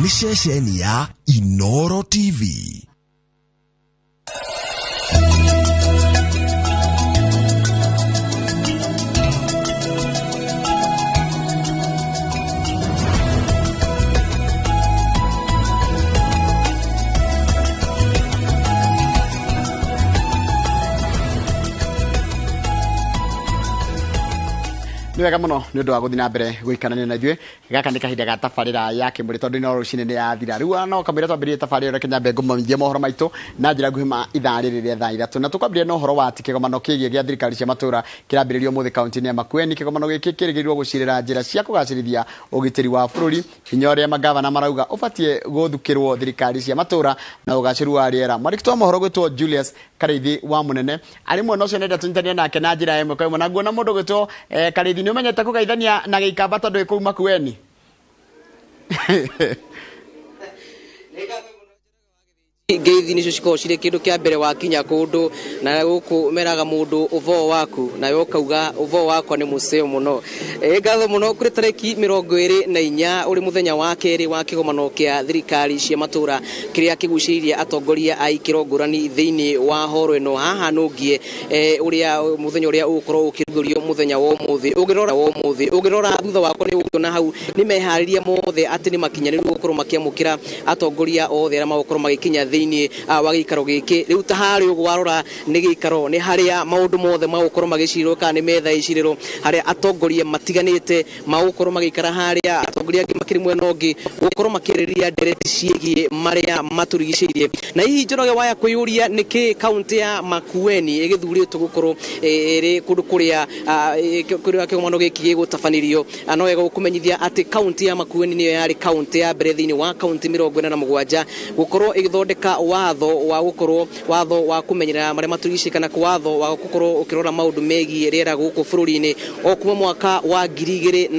Nĩ ceceni ya Inoro TV. Nĩ wega mũno nĩ ũndũ wa gũthiĩ na mbere gũikarania na ithuĩ. Gaka nĩ kahinda ga tabarĩra ya Kĩmũrĩ, tondũ ino rũcinĩ nĩ yathira. Rĩu no kamũira twambĩrĩrie tabarĩra ĩyo, reke nyambe ngũmũmenyithie mohoro maitũ na njĩra nguhĩ ma ithaa rĩrĩ rĩa thaa 3. Na tũkwambĩrĩria na ũhoro wa atĩ kĩgomano kĩgiĩ gĩa thirikari cia matũũra kĩrambĩrĩrio ũmũthĩ kaunti-inĩ ya Makueni. Kĩgomano gĩkĩ kĩrĩgĩrĩirwo gũcirĩra njĩra cia kũgacĩrithia ũgitĩri wa bũrũri, hinya ũrĩa magavana marauga ũbatiĩ gũthukĩrwo thirikari cia matũũra, na ũgacĩru wa rĩera. Mwandĩki wa mohoro gwĩtwo Julius Karĩithi wa Mũnene arĩ mwena ũcio, nenda tũnyitanĩre nake na njĩra ĩmwe kwa ĩmwe. Na nguona mũndũ gwĩtwo Karĩithi, nĩ ũmenyete kũgeithania na Gĩikamba tondũ wĩ kũu Makueni? Ngeithi nicio cikoragwo cirĩ kĩndũ kĩa mbere wakinya kũndũ, na gũkũ meraga mũndũ ũvoo waku, nawe ũkauga ũvoo wakwa nĩ mũceo mũno. Ngatho mũno. Kũrĩ tarĩki 24 ũrĩ mũthenya wa kerĩ wa kĩgomano kĩa thirikari cia matũra kĩrĩa kĩgucĩrĩirie atongoria a ikĩro ngũrani thĩinĩ wa horo ĩno haha nũngie, ũrĩa mũthenya ũrĩa ũgũkorwo ũkĩrugũrio mũthenya wa ũmũthĩ. Ũngĩrora wa ũmũthĩ, ũngĩrora thutha wakwa, nĩ ũkuona hau nĩ meharĩria mothe atĩ nĩ makinyanĩru gũkorwo makĩamũkĩra atongoria othe arĩa magũkorwo magĩkinya thĩinĩ wa gĩikaro gĩkĩ. Rĩu ta harĩa ũguo warora nĩ gĩikaro, nĩ harĩa maũndũ mothe magũkorwo magĩcirĩrwo, kana nĩ metha ĩcirĩrwo harĩa atongoria matiganĩte magũkorwo magĩikara, harĩa atongoria angĩ makĩrĩ mwena ũngĩ gũkorwo makĩarĩrĩria ndereti ciĩgiĩ marĩa matũrigicĩirie. Na hihi Njoroge waya kwĩyũria nĩkĩ kaunti ya Makueni ĩgĩthurĩtwo gũkorwo ĩrĩ kũndũ kũrĩa kũrĩa kĩgomano gĩkĩ gĩgũtabanĩrio? No wega gũkũmenyithia atĩ kaunti ya Makueni nĩyo yarĩ kaunti ya mbere thĩinĩ wa kaunti 47 gũkorwo ĩgĩthondeka watho wa gũkorwo watho wa kũmenyerera marĩa matũrigicĩirie, kana watho wa gũkorwo ũkĩrora maũndũ megiĩ rĩera gũkũ bũrũri-inĩ o kuma mwaka wa 2014.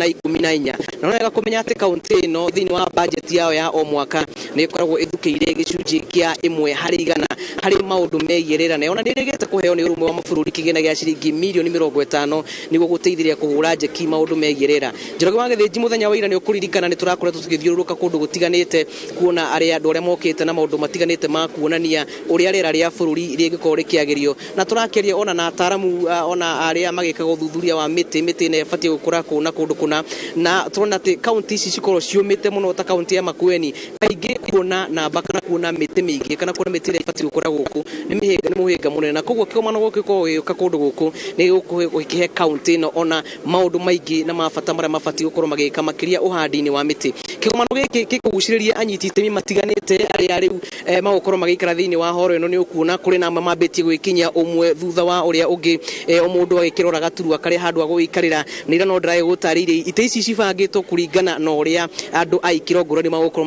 Na no wega kũmenya atĩ kaunti ĩno thĩinĩ wa bajeti yao ya o mwaka nĩ ĩkoragwo ĩthukĩire gĩcunjĩ kĩa 1% harĩ maũndũ megiĩ rĩera, na ona nĩ ĩrĩgĩte kũheo nĩ ũrũmwe wa mabũrũri kĩgĩna gĩa ciringi mirioni 50 nĩguo gũteithĩrĩria kũhũra njeki maũndũ megiĩ rĩera. Njoroge wa Gĩthĩnji, mũthenya wa ira nĩ ũkũririkana nĩ tũrakoretwo tũgĩthiũrũrũka kũndũ gũtiganĩte kuona arĩa andũ arĩa mokĩte na maũndũ matiganĩte ma kuonania ũrĩa rĩera rĩa bũrũri rĩngĩkorwo rĩkĩagĩrio, na tũrakĩaria ona na ataramu, ona arĩa magĩkaga ũthuthuria wa mĩtĩ, mĩtĩ ĩno ĩbatiĩ gũkũra kũ na kũndũ kũna. Na tũrona atĩ kaunti ici cikorwo ciũmĩte mũno ta kaunti ya Makueni, kaingĩ kuona namba kana kuona mĩtĩ mĩingĩ kana kuona mĩtĩ ĩrĩa ĩbatiĩ gũkũra gũkũ nĩ mĩhĩnga, nĩ mũhĩnga mũnene. Na koguo kĩgomano gũkũ gĩkoragwo gĩgĩũka kũndũ gũkũ nĩ gĩgũkĩhe kaunti ĩno ona maũndũ maingĩ na ma bata marĩa mabatiĩ gũkorwo magĩka, makĩria ũhandi-inĩ wa mĩtĩ. Kĩgomano gĩkĩ gĩkũgucĩrĩria anyiti itemi matiganĩte arĩa rĩu magũkorwo magĩikara thĩinĩ wa horo ĩno. Nĩ ũkuona kũrĩ na amwe mambĩtie gwĩkinyia ũmwe thutha wa ũrĩa ũngĩ, o mũndũ agĩkĩrora gaturwa karĩa handũ ha gũgĩikarĩra. Nĩ ira no ndĩragĩgũtarĩirie itĩ ici cibangĩtwo kũringana na ũrĩa andũ a ikĩro ngũrani magũkorwo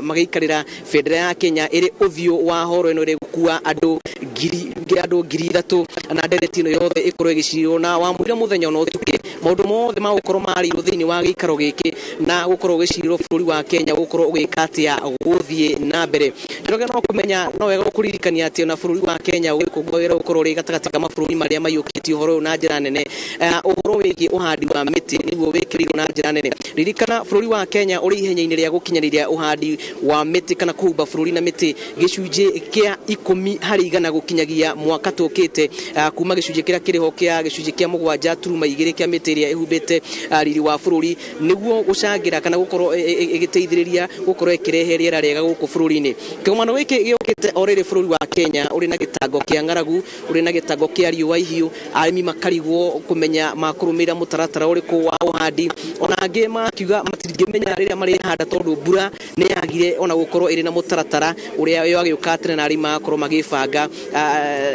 magĩikarĩra. Bendera ya Kenya ĩrĩ ũthiũ wa horo ĩno ĩrĩ gũkua andũ 3,000, na ndereti ĩno yothe ĩkorwo ĩgĩcirĩrwo na wamũira mũthenya ona ũtukĩ. Maũndũ mothe magũkorwo marĩirwo thĩinĩ wa gĩikaro gĩkĩ na gũkorwo gĩcirĩrwo bũrũri wa Kenya gũkorwo ũgĩka atĩa gũthiĩ na mbere. Njoroge, no kũmenya no wega gũkũririkania atĩ ona bũrũri wa Kenya ũgĩkũngũĩra gũkorwo ũrĩ gatagatĩ ka mabũrũri marĩa maiyũkĩtie ũhoro ũyũ na njĩra nene. Ũhoro wĩgiĩ ũhandi wa mĩtĩ nĩguo wĩkĩrĩirwo na njĩra nene. Ririkana bũrũri wa Kenya ũrĩ ihenya-inĩ rĩa gũkinyanĩria ũhandi wa mĩtĩ kana kũhumba bũrũri na mĩtĩ gĩcunjĩ kĩa 10% gũkinyagia mwaka tũkĩte, kuma gĩcunjĩ kĩrĩa kĩrĩho kĩa gĩcunjĩ kĩa 7.2 kĩa mĩtĩ ĩrĩa ĩhumbĩte riri wa bũrũri, nĩguo gũcangĩra kana gũkorwo ĩgĩteithĩrĩria gũkorwo ĩkĩrehe rĩera rĩega gũkũ bũrũri-inĩ. Kĩgomano gĩkĩ gĩũkĩte o rĩrĩ bũrũri wa Kenya ũrĩ na gĩtango kĩa ng'aragu, ũrĩ na gĩtango kĩa riũa ihiũ, arĩmi makarigwo kũmenya makũrũmĩrĩra mũtaratara ũrĩkũ wa ũhandi, ona angĩ makiuga matingĩmenya rĩrĩa marĩhanda tondũ mbura nĩ yagire ona gũkorwo ĩrĩ na mũtaratara ũrĩa yagĩũka tene na arĩmi magakorwo magĩbanga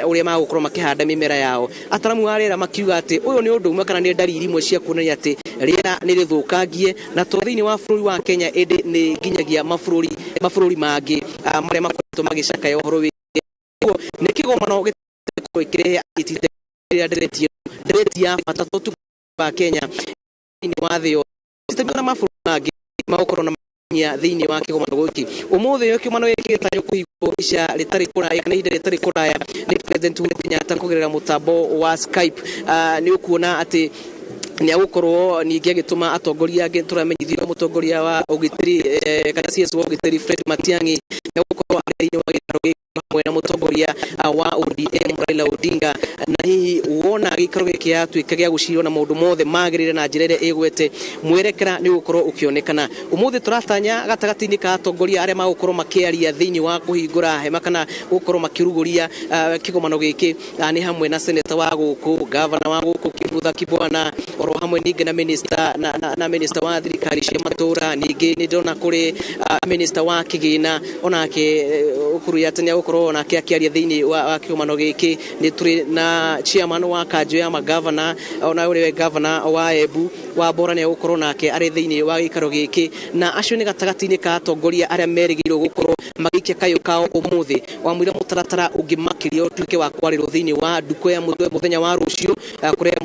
ũrĩa magũkorwo makĩhanda mĩmera yao. Ataramu a rĩera makiuga atĩ ũyũ nĩ ũndũ ũmwe kana nĩ ndariri imwe cia kuonania atĩ rĩera nĩ rĩthũkangie, na to thĩinĩ wa bũrũri wa Kenya ĩndĩ nĩ nginyagia mabũrũri mangĩ marĩa makoretwo magĩcakaya ũhoro wĩgiĩ. Nĩ kĩgomano gĩkorwo ĩkĩrehe anyiti itemi rĩrĩa ndereti ya bata to tu wa Kenya, thĩinĩ wa thĩ yothe na mabũrũri mangĩ magũkorwo na makinya thĩinĩ wa kĩgomano gĩkĩ ũmũthĩ. Kĩgomano gĩkĩ gĩtanywo kũhingwo ica rĩtarĩ kũraya kana ihinda rĩtarĩ kũraya nĩ President Uhuru Kenyatta kũgerera mũtambo wa Skype. Nĩ ũkuona atĩ Nĩ agũkorwo ningĩ agĩtũma atongoria angĩ. Tũramenyithio mũtongoria wa ũgitĩri, kana CS wa ũgitĩri Fred Matiang'i, nĩ agũkorwo arĩ thĩinĩ wa gĩikaro gĩkĩ hamwe na mũtongoria wa ODM Raila Odinga. Na hihi wona gĩikaro gĩkĩ gĩatuĩka gĩa gũcirwo na maũndũ mothe magĩrĩre na njĩra ĩrĩa ĩgwete, mwerekera nĩ ũgũkorwo ũkĩonekana ũmũthĩ. Tũratanya gatagatĩ-inĩ ka atongoria arĩa magũkorwo makĩaria thĩinĩ wa kũhingũra hema kana gũkorwo makĩrugũria kĩgomano gĩkĩ nĩ hamwe na seneta wa gũkũ, gavana wa gũkũ Kivutha Kibwana, oro hamwe ningĩ na minister na minister wa thirikari cia matũra. Ningĩ nĩ ndĩrona kũrĩ minister wa kĩgĩna onake Ukur Yatani agũkorwo onake akĩaria thĩinĩ wa kĩgomano gĩkĩ. Nĩ tũrĩ na chairman wa kanjũ ya magavana, ona ũrĩa we gavana wa Embu wa Bora nĩ agũkorwo nake arĩ thĩinĩ wa gĩikaro gĩkĩ, na acio nĩ gatagatĩ-inĩ ka atongoria arĩa merĩgĩrĩirwo gũkorwo magĩikia kayũ kao ũmũthĩ. Wamũira mũtaratara ũngĩ makĩria ũtuĩke wa kwarĩrwo thĩinĩ wa ndukũ ya mũthenya wa rũciũ, kũrĩa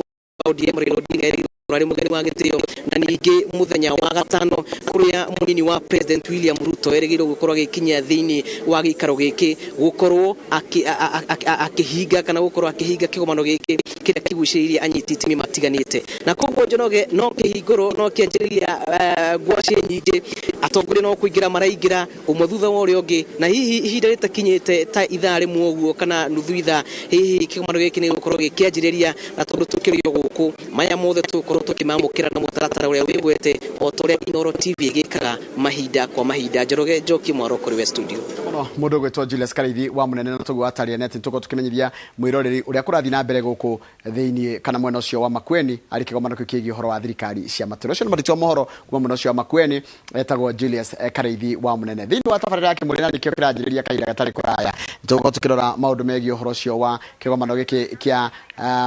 ODM Raila Odinga erĩgĩrĩirwo arĩ mũgeni wa gĩtĩo, na ningĩ mũthenya wa gatano kũrĩa mũnini wa President William Ruto erĩgĩrĩirwo gũkorwo agĩkinyia thĩinĩ wa gĩikaro gĩkĩ, gũkorwo akĩhinga kana gũkorwo akĩhinga kĩgomano gĩkĩ kĩrĩa kĩgucĩrĩirie anyiti itemi matiganĩte. Na koguo Njoroge, no kĩhingũro no kĩanjĩrĩria ngwacĩ nyingĩ, atongoria no kũingĩra maraingĩra ũmwe thutha wa ũrĩa ũngĩ, na hihi ihinda rĩtakinyĩte ta ithaa rĩmwe ũguo kana nuthu ithaa, hihi kĩgomano gĩkĩ nĩ gũkorwo gĩkĩanjĩrĩria. Na tondũ tũkĩrĩ o gũkũ, maya mothe tũgũkorwo tũkĩmamũkĩra na mũtaratara ũrĩa wĩgwete o ta ũrĩa Inooro TV ĩgĩkaga mahinda kwa mahinda. Njoroge, njokie mwaro kũrĩ we studio. Mũno mũndũ ũgwĩtwo Julius Karaithi wa mũnene, na tũguo ataria nĩ atĩ tũkorwo tũkĩmenyithia mwĩroreri ũrĩa kũrathiĩ na mbere gũkũ thĩinĩ kana mwena ũcio wa Makueni arĩ kĩgomano kĩu kĩgiĩ ũhoro wa thirikari cia matũũra. Ũcio nĩ mwandĩki wa mohoro kuma mwena ũcio wa Makueni etagwo Julius Karaithi wa mũnene. Thĩinĩ wa tabarĩra ya Kĩmũrĩ, na nĩkĩo kĩranjĩrĩria kahinda gatarĩ kũraya, tũgũkorwo tũkĩrora maũndũ megiĩ ũhoro ũcio wa kĩgomano gĩkĩ kĩa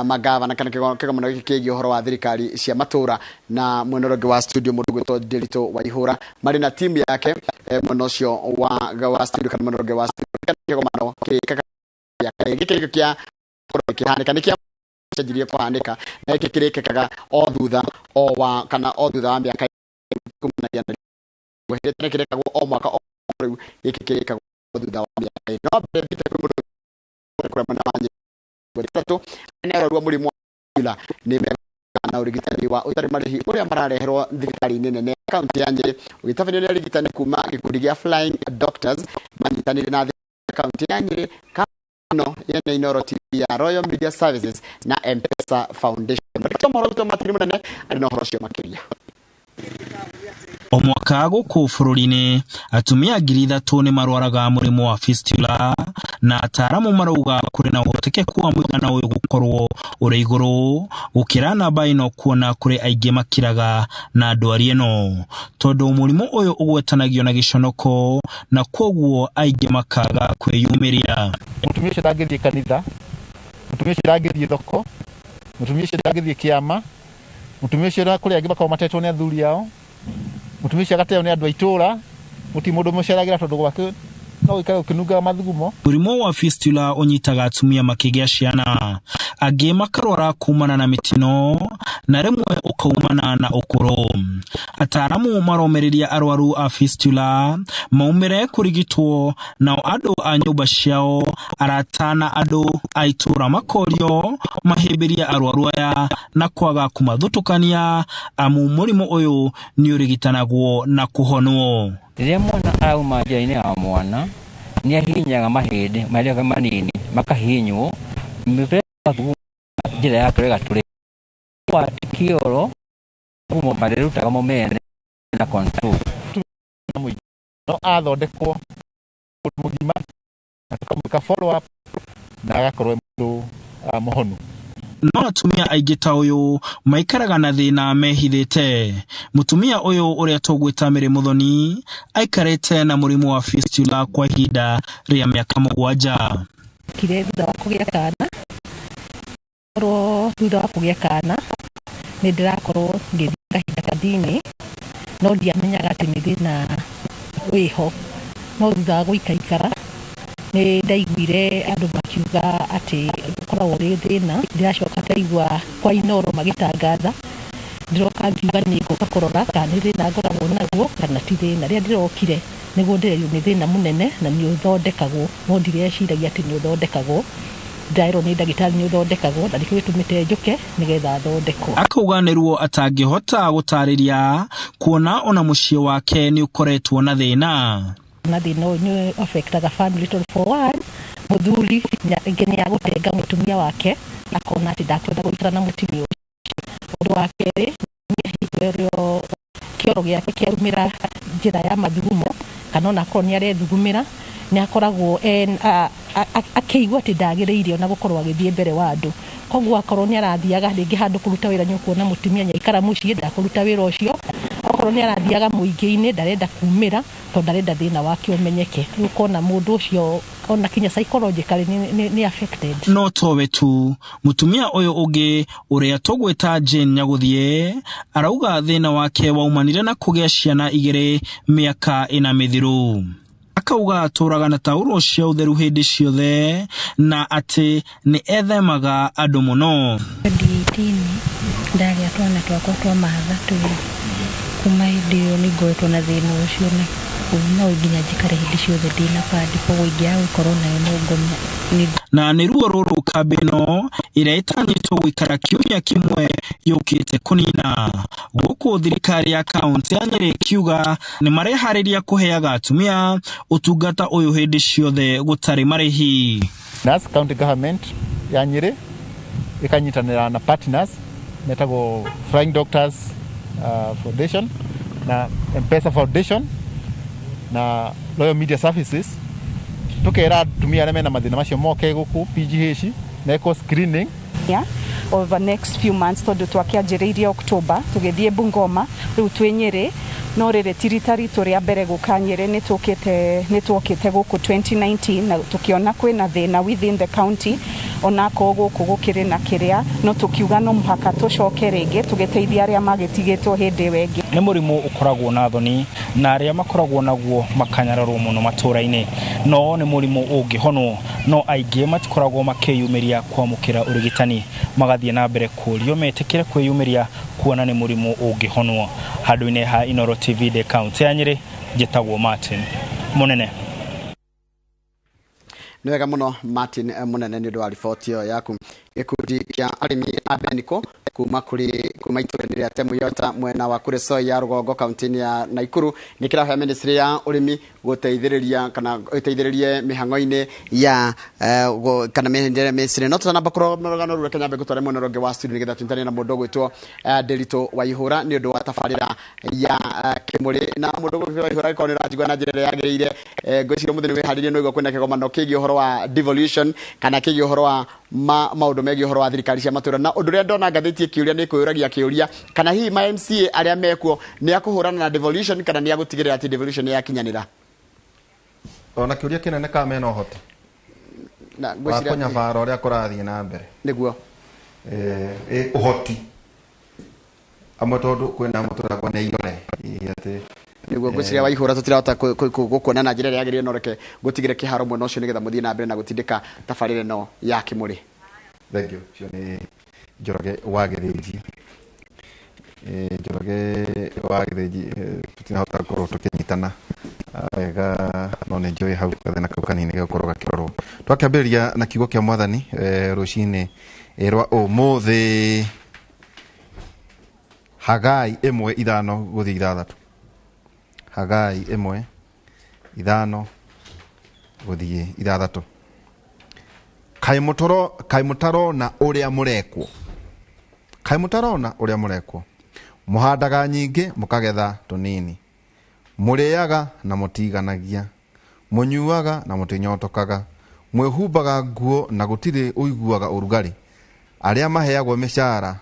magavana kana kĩgomano gĩkĩ kĩgiĩ ũhoro wa thirikari cia matũũra, na mwena ũrĩa ũngĩ wa studio mũndũ ũgwĩtwo Ndiritu Waihũra marĩ na timu yake mwena ũcio wa studio kana mwena ũrĩa ũngĩ wa studio. Kĩgomano gĩkĩ gĩkĩ kĩa kĩhanĩka nĩ kĩa cenjirie kũhanĩka, na gĩkĩ kĩrĩkĩkaga o thutha o wa kana o thutha wa mĩaka 10. Hĩndĩ tene kĩrekagwo o mwaka o rĩu gĩkĩ kĩrĩkagwo thutha wa mĩaka ĩno. No mbere thiĩte kwĩ mũndũ kũrĩa mwena wa Nyĩrĩ ĩtatũ nĩ arwaru a mũrimũ wa Ebola nĩ na ũrigitani wa ũtarĩ marĩhi ũrĩa marareherwo thirikari-inĩ nene ya kaunti ya Nyĩrĩ, ũgĩtabanio nĩ arigitani kuma gĩkundi gĩa Flying Doctors manyitanĩire na kaunti ya Nyĩrĩ, kano yene Inooro TV ya Royal Media Services na M-Pesa Foundation. Mwandĩki wa mohoro witũ Martin Mũnene arĩ na ũhoro ũcio makĩria. O mwaka gũkũ bũrũri-inĩ atumia 3,000 nĩ marwaraga mũrimũ wa fistula, na ataaramu marauga kũrĩ na ũhotekeku wa mũigana ũyũ gũkorwo ũrĩ igũrũ gũkĩra namba ĩno, kuona kũrĩ aingĩ makiraga na ndwari ĩno tondũ mũrimũ ũyũ ũgwetanagio na gĩconoko na kwoguo aingĩ makaga kwĩyumĩria. Mũtumia ũcio ndangĩthiĩ kanitha, mũtumia ũcio ndangĩthiĩ thoko, mũtumia ũcio ndangĩthiĩ kĩama, mũtumia ũcio kũrĩ angĩ makoragwo matetwo nĩ athuri ao, mũtumia ũcio agateo nĩ andũ a itũũra, gũtirĩ mũndũ mũceragĩra tondũ gwake no gũikare ũkĩnungaga mathugumo. Mũrimũ wa fistula ũnyitaga atumia makĩgĩa ciana, angĩ makarwara kumana na mĩtino na rĩmwe ũkaumana na ũkũrũ. Ataaramu maromĩrĩria arwaru a fistula maumĩre kũrigitwo, nao andũ a nyũmba ciao, arata na andũ a itũũra makorio mahĩmbĩrie arwaru aya na kwaga kũmathutũkania, amu mũrimũ ũyũ nĩ ũrigitanagwo na kũhonwo. Rĩrĩa mwana arauma njĩra-inĩ ya mwana nĩ ahihinyaga mahĩndĩ marĩa manini makahihinywo mĩbira njĩra yake ĩgatũrĩka wa kĩoro gumo marĩrutaga mo mene na control. No athondekwo mũndũ mũgima na tũkamwĩka follow up na agakorwo e mũndũ mũhonu. No atumia aingĩ ta ũyũ maikaraga na thĩna mehithĩte. Mũtumia ũyũ ũrĩa tũgwĩta Mary Mũthoni aikarĩte na mũrimũ wa fistula kwa ihinda rĩa mĩaka 7. Kire thutha wa kũgĩa kana, korwo thutha wa kũgĩa kana nĩ ndĩrakorwo ngĩthiĩ kahinda kanini, no ndiamenyaga atĩ nĩ thĩna wĩho. No thutha wa gũikaikara nĩ ndaiguire andũ makiuga atĩ ũkoragwo ũrĩ thĩna. Ndĩracoka ndaigua kwa Inooro magĩtangatha, ndĩroka ngiuga nĩ ngũka kũrora kana nĩ thĩna ngoragwo naguo kana ti thĩna. Rĩrĩa ndĩrokire nĩguo ndĩrerirwo nĩ thĩna mũnene na nĩ ũthondekagwo, no ndireciragia atĩ nĩ ũthondekagwo. Ndĩraĩrwo nĩ ndagĩtarĩ nĩ ũthondekagwo, na nĩkĩo gĩtũmĩte njũke nĩgetha thondekwo. Akauga nĩ ruo atangĩhota gũtarĩria, kuona ona mũciĩ wake nĩ ũkoretwo na thĩna. Na thĩna ũyũ nĩ affectaga family, tondũ for one, mũthuri rĩngĩ nĩ agũtenga mũtumia wake, akona atĩ ndakwenda gũikara na mũtumia ũcio. Ũndũ wa kerĩ, hingo ĩrĩa kĩoro gĩake kĩarumĩra njĩra ya mathugumo, kana ona akorwo nĩ arethugumĩra, nĩ akoragwo akĩigua atĩ ndagĩrĩire ona gũkorwo agĩthiĩ mbere wa andũ. Koguo akorwo nĩ arathiaga rĩngĩ handũ kũruta wĩra, nĩ ũkuona mũtumia nĩ aikara mũciĩ, ndakũruta wĩra ũcio. Okorwo nĩ arathiaga mũingĩ-inĩ, ndarenda kumĩra tondũ ndarenda thĩna wake ũmenyeke. Rĩu ũkona mũndũ ũcio ona kinya psychologically nĩ affected. No towe tu, mũtumia ũyũ ũngĩ ũrĩa tũgwĩta Jane Nyagũthiĩ arauga thĩna wake waumanire na kũgĩa ciana 2 mĩaka 4 mĩthiru. Akauga atũraga na tauro cia ũtheru hĩndĩ ciothe na atĩ nĩ ethemaga andũ mũno. 2018 ndagĩa twana twakwa twa mahatha twĩrĩ. Kuma hĩndĩ ĩyo nĩ ngoretwo na thĩna ũcio, na no nginya njikare hĩndĩ ciothe ndĩna pad, koguo ingĩaga gũkorwo nayo no ngome. Na nĩ ruo rũrũ kambĩ ĩno ĩrĩa ĩtanyĩtwo gũikara kiumia kĩmwe yũkĩte kũnina. Gũkũ thirikari ya kaũntĩ ya Nyĩrĩ ĩkiuga nĩ mareharĩria kũheaga atumia ũtungata ũyũ hĩndĩ ciothe gũtarĩ marĩhi. Nas county government ya Nyĩrĩ ĩkanyitanĩra na partners metagwo Flying Doctors Foundation na M-Pesa Foundation na Royal Media Services, tukera atumia arĩa mena mathĩna macio moke gũkũ PGH mekwo screening. Over the next few months, tondũ twakĩanjĩrĩirie October tũgĩthiĩ Bungoma, rĩu twĩ Nyĩrĩ. No rĩrĩ ti rita ritũ rĩa mbere gũka Nyĩrĩ, nĩ twokĩte gũkũ 2019 na tũkĩona kwĩna thĩna within the county, onakorwo gũkũ gũkĩrĩ na kĩrĩa, no tũkiuga no mũhaka tũcoke rĩngĩ tũgĩteithia arĩa magĩtigĩtwo hĩndĩ ĩyo ĩngĩ. Nĩ mũrimũ ũkoragwo na thoni na arĩa makoragwo naguo makanyararwo mũno matũra-inĩ, no nĩ mũrimũ ũngĩhonwo, no aingĩ matikoragwo makĩyumĩria kwamũkĩra ũrigitani, magathiĩ na mbere kũrio metĩkĩre kwĩyumĩria kuona nĩ mũrimũ ũngĩhonwo. Handũ-inĩ ha Inooro TV ndĩ kaũntĩ ya Nyĩrĩ, njĩtagwo Martin Mũnene. Nĩ wega mũno Martin Mũnene nĩ ũndũ wa riboti ĩyo yaku. Gĩkundi kĩa arĩmi a Beniko kuma itũũra-inĩ rĩa Temuyota mwena wa Kuresoi ya rũgongo kaũntĩ-inĩ ya Nakuru nĩ kĩrahoya ministry ya ũrĩmi gũteithĩrĩria kana ĩteithĩrĩrie mĩhang'o-inĩ ya kana ministry. No tũtanamba kũrora rũgano rũu, reke nyambe ngũtware mwena ũrĩa ũngĩ wa studio nĩgetha tũnyitanĩre na mũndũ ũgwĩtwo Nderitu Waihũra nĩ ũndũ wa tabarĩra ya Kĩmũrĩ. Na mũndũ ũgwĩtwo Waihũra, angĩkorwo nĩ ũranjigua na njĩra ĩrĩa yagĩrĩire, ngwĩciria ũmũthĩ nĩ wĩharĩirie, nĩ ũigua kwĩna kĩgomano kĩgiĩ ũhoro wa devolution kana kĩgiĩ ũhoro wa maũndũ megiĩ ũhoro wa thirikari cia matũũra. Na ũndũ ũrĩa ndona ngathĩti ĩkĩũria nĩ kwĩyũragia kĩũria kana hihi ma MCA arĩa mekuo nĩ akũhũrana na devolution kana nĩ agũtigĩrĩra atĩ devolution nĩ yakinyanĩra. Ona kĩũria kĩnene kana mena ũhoti na wa ngwĩciria kũnyabara ũrĩa kũrathiĩ na mbere. Nĩguo. Ũhoti amwe, tondũ kwĩna amwe tũragwo nĩ irore hihi atĩ nĩguo. Ngwĩciria Waihũra tũtirahota gũkuona na njĩra ĩrĩa yagĩrĩire, no reke ngũtigĩre kĩharo mwena ũcio nĩgetha mũthiĩ na mbere na gũtindĩka tabarĩra ĩno ya Kĩmũrĩ. Thank you. Ũcio nĩ Njoroge wa Gĩthĩnji. Njoroge wa Gĩthĩnji, tũtinahota gũkorwo tũkĩnyitana wega, no nĩ njũĩ hau gathĩna kau kanini gegũkorwo gakĩrorwo. Twakĩambĩrĩria na kiugo kĩa mwathani rũcinĩ rwa ũmũthĩ, Hagai 1:5 gũthiĩ 6. Hagai 1:5 gũthiĩ 6. Kaĩ mũtarona ũrĩa mũrekwo, kaĩ mũtarona ũrĩa mũrekwo? Mũhandaga nyingĩ, mũkagetha tũnini, mũrĩaga na mũtiganagia, mũnyuaga na mũtinyotokaga, mwĩhumbaga nguo na gũtirĩ ũiguaga ũrugarĩ. Arĩa maheagwo mĩcara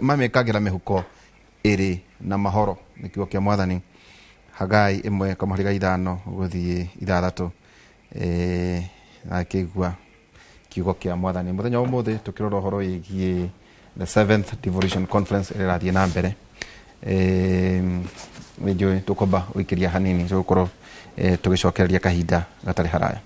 mamĩkagĩra mĩhuko ĩrĩ na mahoro. Nĩ kiugo kĩa mwathani, Hagai 1:5 gũthiĩ 6. Akĩigua kiugo kĩa mwathani mũthenya wa ũmũthĩ, tũkĩrora ũhoro wĩgiĩ the seventh devolution conference ĩrĩa ĩrathiĩ na mbere. Nĩ njũĩ tũkwamba gũikĩria hanini, tũgũkorwo tũgĩcokereria kahinda gatarĩ haraya.